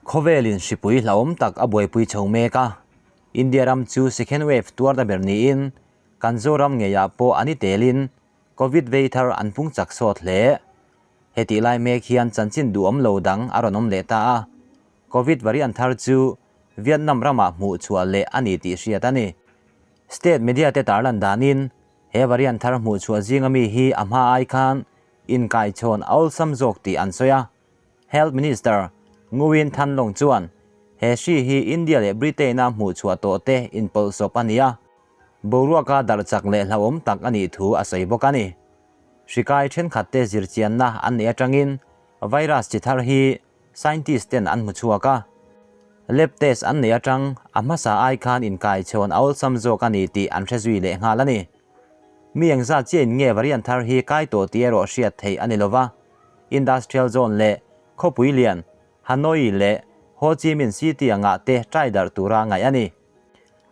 Khawvelin hripui hlauhawm tak a buaipui chho mek a, India ram chu second wave tuar ta ber niin kan Zoram ngeiah pawh a ni telin Covid vei thar an pung chak sawt hle. Hetih lai mek hian chanchin duhawm lo dang a rawn awm leh ta a, Covid variant thar chu Vietnam ramah hmuh chhuah leh a ni tih hriat a ni. State media te tarlan danin he variant thar hmuh chhuah zinga mi hi a hma ai khan inkaichhawn a awlsam zawk tih an sawi a. Health Minister Nguyen Thanh Long chuan he hri hi India leh Britain-a hmuh chhuah tawh te inpawlhsawp a ni a, boruaka darh chak leh hlauhawm tak a nih thu a sawi bawk a ni. Hri kai thenkhat te zirchianna an neih atangin virus chi thar hi scientist ten an hmu chhuak a, lab test an neih atang a hmasa ai khan inkaichhawn a awlsam zawk a ni tih an hre zui leh nghal a ni. Mi engzat chiahin nge variant thar hi kai tawh tih erawh hriat theih a ni lova, Industrial Zone leh khawpui lian Hanoi leh Ho Chi Minh City angah te try darh tura ngaih a ni.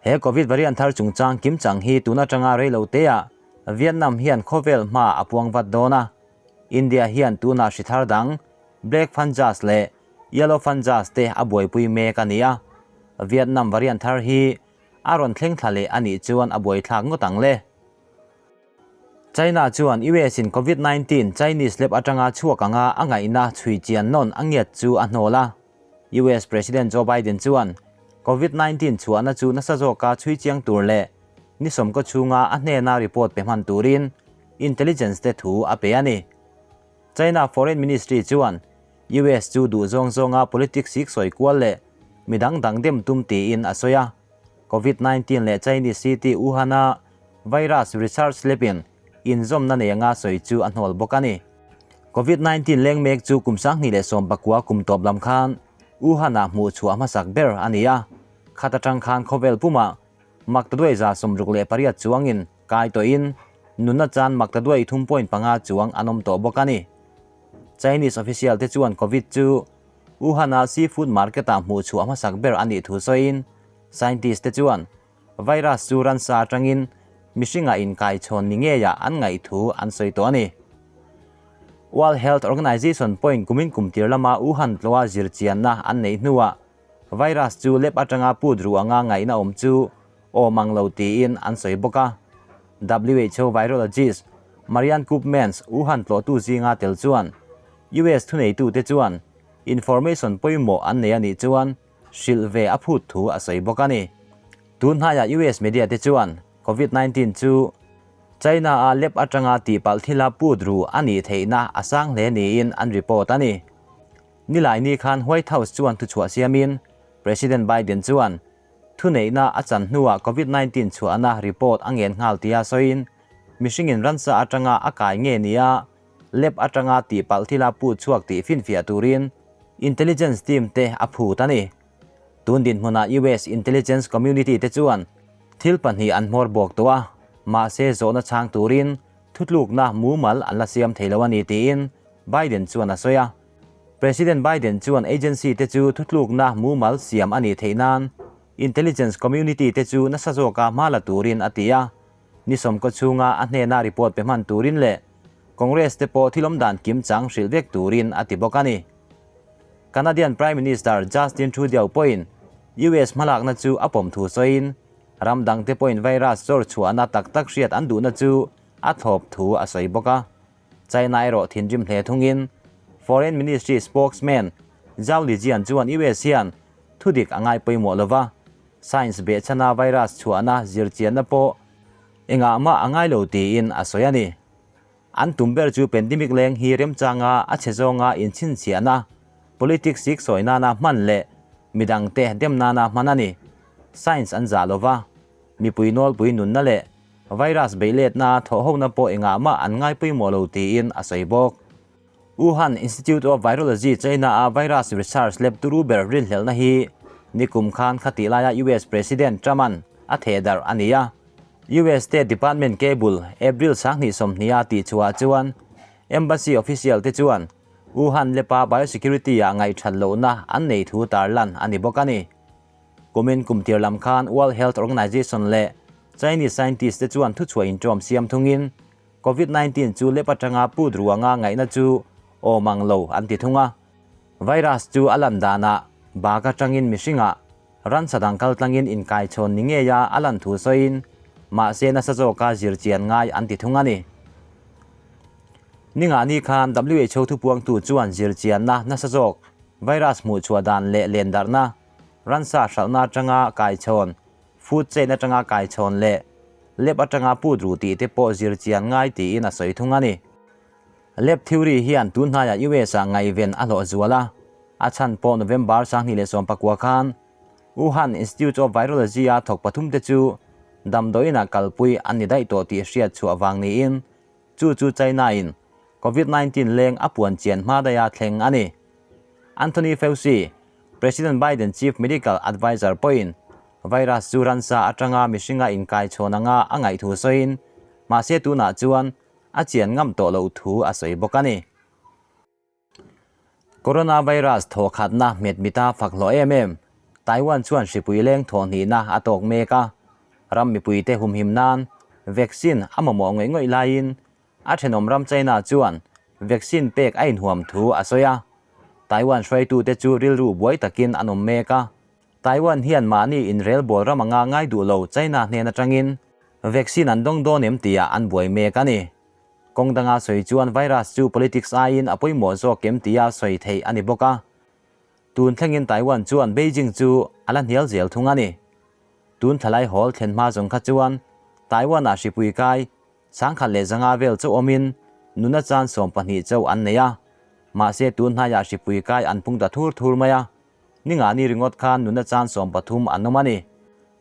He Covid variant thar chungchang kimchang hi tun atanga reilo teah Vietnam hian khawvel hma a puang vat dawn a. India hian tunah hri thar dang Black Fungus leh Yellow Fungus te a buaipui mek a ni a. Vietnam variant thar hi a rawn thleng thla leh a nih chuan a buaithlak ngawt ang le. China chuan US in Covid 19 Chinese lab atanga chhuak anga a ngaihna chhui chian nawn a ngiat chu a hnawl a. US President Joe Biden chuan Covid 19 chhuahna chu nasa zawka chhui chiang tur leh ni sawmkaw chhunga a hnena report pe hman turin intelligence te thu a pe a ni. China Foreign Ministry chuan US chu duh zawng zawnga politics sik sawi kual leh midang dang dem tum tiin a sawi a. Covid 19 leh Chinese city Wuhan-a virus research lab-in inzawmna nei anga sawi chu a hnawl bawk a ni. Covid 19 leng mek chu kum 2019 kum tawp lam khan Wuhan-ah hmuh chhuah hmasak ber a ni a, khat atang khan khawvel pumah maktaduai 68 chuangin kai tawhin nunna chan maktaduai 3.5 chuang an awm tawh bawk a ni. Chinese official te chuan Covid chu Wuhan-a seafood market-ah hmuh chhuah hmasak ber a nih thu sawiin scientist te chuan virus chu ransa atangin mihringah inkaichhawn ni ngeiah an ngaih thu an sawi tawh a ni. World Health Organization pawhin kumin kum tir lama Wuhan tlawa zirchianna an neih hnuah virus chu lab atanga put ruh anga ngaihna awm chu awm ang lo tiin an sawi bawk a. WHO virologist Marian Koopmans Wuhan tlawhtu zinga tel chuan US thuneitute chuan information pawimawh an nei a nih chuan hrilh ve a phut thu a sawi bawk a ni. Tun hnaiah US media te chuan Covid 19 chu China-a lab atanga tihpalh thila put ru a nih theihna a sang hle niin an report a ni. Nilaini khan White House chuan thuchhuah siamin President Biden chuan thuneihna a chan hnuah Covid 19 chhuahna report a ngen nghal tia sawiin mihringin ransa atanga a kai nge nia lab atanga tihpalh thila put chhuak tih finfiah turin intelligence team te a phut a ni. Tun dinhmunah US intelligence community te chuan thil pahnih an hmawr bawk tawh a, mahse zawhna chhang turin thutlukna mumal an la siam thei lo a ni tiin Biden chuan a sawi a. President Biden chuan agency te chu thutlukna mumal siam a nih theih nan intelligence community te chu nasa zawka hma la turin a ti a. Ni sawmkaw chhunga a hnena report pe hman turin leh Congress te pawh thil awmdan kim chang hrilh vek turin a ti bawk a ni. Canadian Prime Minister Justin Trudeau pawhin US hmalakna chu a pawm thu sawiin ram dangte pawhin virus chawr chhuahna tak tak hriat an duhna chu a thlawp thu a sawi bawk a. China erawh thinrim hle thungin Foreign Ministry spokesman Zhao Lijian chuan US hian thudik a ngai pawimawh lova, science behchhana virus chhuahna zirchianna pawh engah mah a ngai lo tiin a sawi a ni. An tum ber chu pandemic leng hi remchanga a chhe zawnga inchhinchhiahna, politics sik sawi nana hman leh midangte dem nana hman a ni. Science an zah lova, mipui nawlpui nunna leh virus beihletna thawhhona pawh engah mah an ngai pawimawh lo tiin a sawi bawk. Wuhan Institute of Virology China-a virus research lab turu ber rinhlelhna hi nikum khan khatih laia US President Trump-a'n a theh darh a ni a. US State Department cable April 2020-a tihchhuah chuan embassy official te chuan Wuhan lab-a biosecurity-ah ngaihthat lohna an nei thu tarlan a ni bawk a ni. Kumin kum tir lam khan World Health Organization leh Chinese scientist te chuan thuchhuah inṭawm siam thungin Covid 19 chu lep atanga put ruanga ngaihna chu awm ang lo an ti thung a. Virus chu a lan danah Bak atangin mihringah ransa dang kaltlangin inkaichhawn ni ngeia a lan thu sawiin, mahse nasa zawka zir chian ngai an ti thung a ni. Ningahni khan WHO thupuangtu chuan zir chianna nasa zawk virus hmuhchhuah dan leh lendarhna, ransa hralhna atanga kaichhawn, food chain atanga kaichhawn leh lab atanga put ruh tih te pawh zir chian ngai tiin a sawi thung a ni. Lab theory hian tun hnaiah US ah ngaihven a hlawh zual a, a chhan pawh November 2019 khan Wuhan Institute of Virology a thawk pathum te chu damdawiinah kalpui an ni daih tawh tih hriat chhuah vang niin chu chu China in Covid 19 leng a puan chian hma daiha thleng a ni. Anthony Fauci, President Biden Chief Medical Adviser pawhin virus chu ransa atanga mihringa inkaichhawn anga a ngaihthu sawiin mahse tunah chuan a chian ngam tawh loh thu a sawi bawk a ni. Coronavirus thawhkhatna hmet mita fak hlawh em em, Taiwan chuan hripui leng thawhhnihna a tawk mek a, ram mipuite humhim nan vaccine a mamawh ngawih ngawih laiin a thenawm ram China chuan vaccine pek a inhuam thu a sawi a. Taiwan hruaitute chu rilru buai takin an awm mek a, Taiwan hian mahni inrelbawl ram anga ngai duh lo China hnen atangin vaccine an dawng dawn em tihah an buai mek a ni. Kawng danga sawi chuan virus chu politics aiin a pawimawh zawk em tia sawi theih a ni bawk a. Tun thlengin Taiwan chuan Beijing chu a la hnial zel thung a ni. Tun thlalai hawl thlen hma zawng kha chuan Taiwan-ah hripui kai 1100 vel chauh awmin nuna chan 12 chauh an nei a. Mahse tun hnaiah hripui kai an pung ta thur thur mai a. Ningani ringawt khan nuna chan 13 an awm a ni.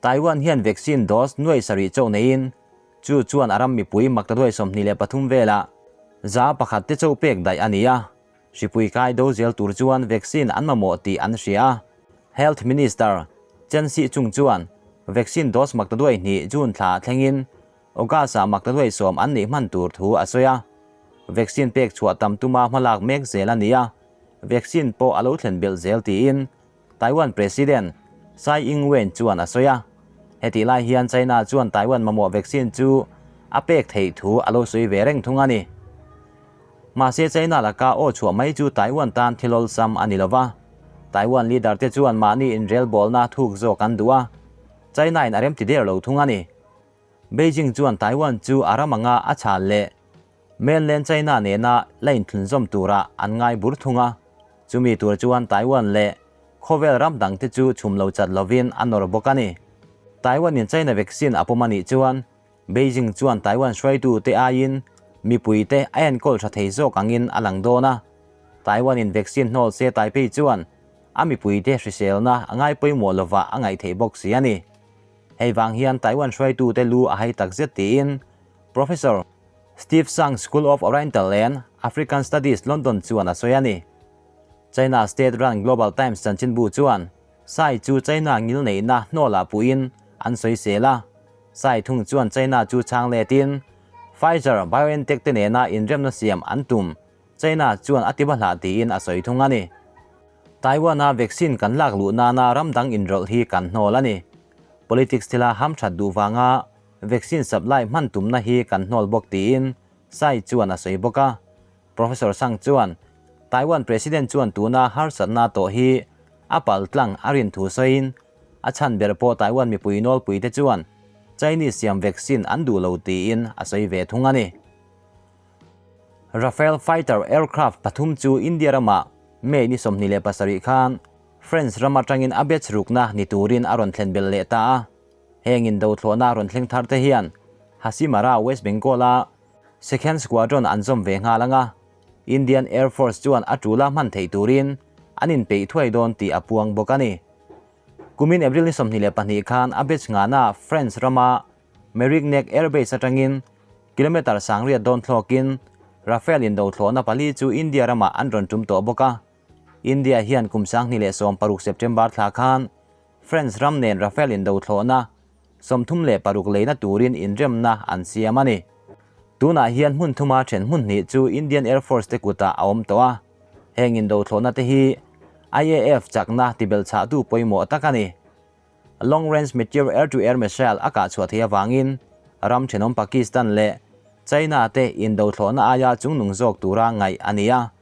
Taiwan hian vaccine dose nuai sarih chauh neiin chu chuan a ram mipui maktaduai 23 velah 1% te chauh pek daih a ni a. Hripui kai do zel tur chuan vaccine an mamawh tih an hria a. Health Minister Chen Shih-chung chuan vaccine dose maktaduai hnih June thla thlengin August-ah maktaduai 10 an neih hman tur thu a sawi a. Vaccine pek chhuah tam tuma hmalak mek zel a ni a, vaccine pawh a lo thlen belh zel tiin Taiwan President Tsai Ing-wen chuan a sawi a. Hetih lai hian China chuan Taiwan mamawh vaccine chu a pek theih thu a lo sawi ve reng thung a ni. Mahse China laka aw chhuah mai chu Taiwan tan thil awlsam a ni lo va. Taiwan leader te chuan mahni inrelbawlna thuk zawk an duh a, China in a remti der lo thung a ni. Beijing chuan Taiwan chu a ram anga a chhal leh mainland China nena la inthlunzawm tura an ngai bur thung a, chumi tur chuan Taiwan leh khawvel ram dangte chu chhum lo chat lovin a nawr bawk a ni. Taiwan in China vaccine a pawm a nih chuan Beijing chuan Taiwan hruaitute aiin mipuite a enkawl tha thei zawk angin a lang dawn a, Taiwan in vaccine hnawl se Taipei chuan a mipuite hriselna a ngai pawimawh lovah a ngaih theih bawk si a ni. Hei vang hian Taiwan hruaitute lu a hai tak zet tiin Professor Steve Tsang School of Oriental and African Studies London chuan a sawi a ni. China state-run Global Times chanchinbu chuan Tsai chu China ngilneihna hnawlah puhin an sawi sel a. Tsai thung chuan China chu chhang letin Pfizer, BioNTech te nena inremna siam an tum China chuan a ti va hlah tiin a sawi thung a ni. Taiwan-a vaccine kan lak luh nana ram dang inrawlh hi kan hnawl a ni. Politics thila hamthat duh vanga vaccine supply hman tumna hi kan hnawl bawk tiin Tsai chuan a sawi bawk a. Professor Sang chuan Taiwan President chuan tuna harsatna tawh hi a pal tlang a rin thu sawiin a chhan ber pawh Taiwan mipui nawlpui te chuan Chinese siam vaccine an duh lo tiin a sawi ve thung a ni. Rafale fighter aircraft pathum chu India ramah May ni 27 khan France ram atangin a batch rukna ni turin a rawn thlen belh leh ta a. Heng indothlawhna rawn thleng thar te hian Hasimara, West Bengal-a Second Squadron an zawm ve nghal ang a, Indian Air Force chuan a tula hman theih turin an inpeih thuai dawn tih a puang bawk a ni. Kumin April ni 22 khan a batch nghahna France rama Merignac Air Base atangin kilometre 8000 dawn thlawkin Rafale indothlawhna pali chu India ramah an rawn tum tawh bawk a. India hian kum 2016 September thla khan France ram nen Rafale indothlawhna 36 leina turin inremna an siam a ni. Tunah hian hmun thuma then hmun hnih chu Indian Air Force te kutah a awm tawh a. Heng indothlawhna te hi IAF chakna tibelchhahtu pawimawh tak a ni. Long Range Meteor Air-to-Air Missile a kah chhuah theih avangin ram thenawm Pakistan leh China te indothlawhna aia chungnung zawk tura ngaih a ni a.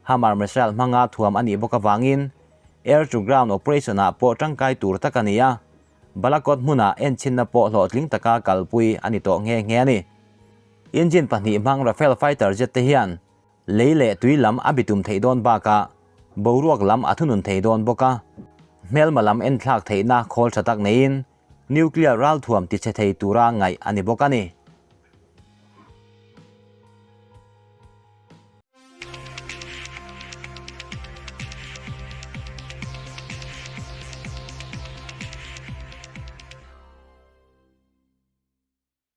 Hammer missile hmanga thuam a nih bawk avangin Air to ground operation ah pawh tangkai tur tak a ni a, Balakot hmunah enchhinna pawh hlawhtling taka kalpui a ni tawh nghe nghe a ni. Engine pahnih hmang Rafale fighter jet te hian lei leh tui lam a bitum theih dawn bakah boruak lam a thunun thei dawn bawk a, hmelma lam enthlak theihna khawl tha tak neiin nuclear ralthuam tichhe thei tura ngaih a ni bawk a ni.